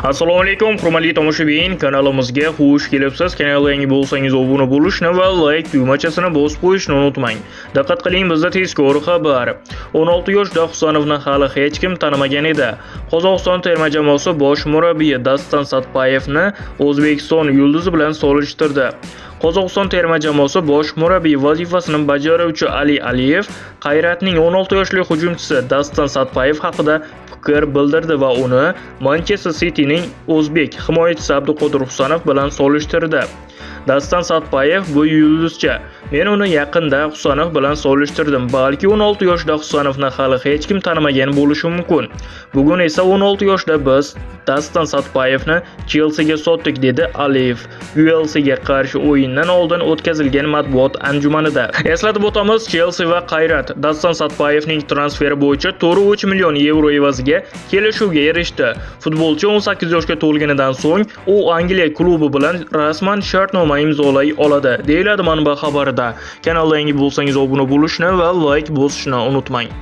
Assalomu alaykum, hurmatli tomoshabin, kanalimizga xush kelibsiz. Kanalga yangi bo'lsangiz, obuna bo'lishni va like tugmachasini bosib qo'yishni unutmang. Diqqat qiling, bizda tezkor xabar. 16 yoshda Husanovni hali hech kim tanimagan edi. Qozog'iston terma jamoasi bosh murabbiyi Dastan Satpayevni O'zbekiston yulduzi bilan solishtirdi. Qozog'iston terma jamoasi bosh murabbiyi vazifasini bajaruvchi Ali Aliyev Qayratning 16 yoshli hujumchisi Dastan Satpayev haqida fikr bildirdi va uni Manchester Cityning o'zbek himoyachisi Abduqodir Husanov bilan solishtirdi. Dastan Satpayev bu yulduzcha. Men uni yaqinda Husanov bilan solishtirdim. Balki 16 yoshda Husanovni hali hech kim tanimagan bo'lishi mumkin. Bugun esa 16 yoshda biz Dastan Satpayevni Chelsiga sotdik, dedi Aliyev Uelsga qarshi o'yindan oldin o'tkazilgan matbuot anjumanida. Eslatib o'tamiz, Chelsi va Qayrat Dastan Satpayevning transferi bo'yicha 4,3 million yevro evaziga kelishuvga erishdi. Futbolchi 18 yoshga to'lganidan so'ng u Angliya klubi bilan rasman shartnoma imzolay oladi, deyiladi manba xabarida. Kanalda yangi bo'lsangiz, obuna bo'lishni va like bosishni unutmang.